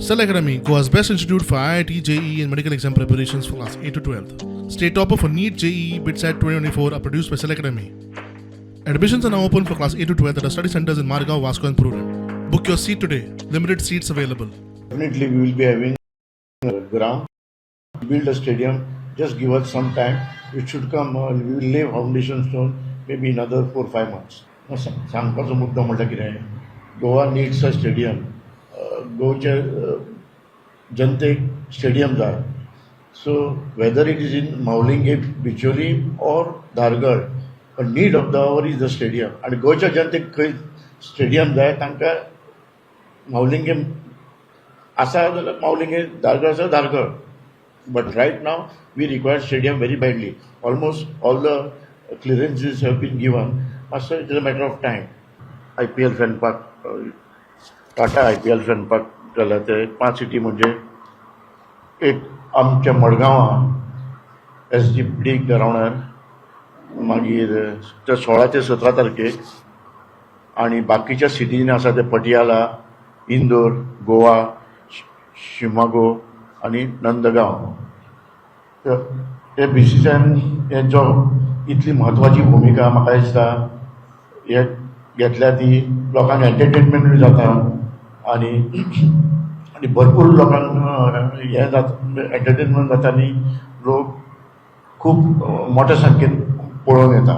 Cell Academy, Goa's best institute for IIT, JEE, and medical exam preparations for class 8 to 12. State topper for NEET, JEE, BITSAT 2024 are produced by Cell Academy. Admissions are now open for class 8 to 12 at our study centers in Margao, Vasco, and Prudent. Book your seat today. Limited seats available. Definitely, we will be having a ground, build a stadium. Just give us some time. It should come. We will lay foundation stone maybe another 4-5 months. सांगपाचो मुद्दो म्हणल्यार कितें, Goa needs a stadium. गोवचे जनतेक stadium जाय. So whether it is in Mavlinge, Bicholim or Dhargal, need of the hour is the stadium. आनी गोंयच्या जनतेक खंय स्टेडियम जाय, तांकां मावलिंगे आसा जाल्यार मावलिंगे, धारगळ आसा Dhargal. But right now we require stadium very badly. Almost all the clearances have been given. मातसो it is a matter of time. IPL fan park, Tata IPL fan park जाल्यार ते पांच सिटी, म्हणजे एक आमच्या मडगांवां एसजीपी ग्रावंडार, मागीर ते 16 ते 17 तारखेक आनी बाकीच्या सिटींनी आसा ते पटियाला, इंदोर, गोवा, शिमोगा आनी नंदगांव. तर हे बीसीसीआयन हेचो इतली म्हत्वाची भुमिका म्हाका दिसता हे घेतल्या, ती लोकांक एंटरटेनमेंटूय जाता आनी आनी भरपूर लोकांक हें जाता, एंटरटेनमेंट जाता आनी लोक खूब मोठ्या संख्येन पळोवंक येता.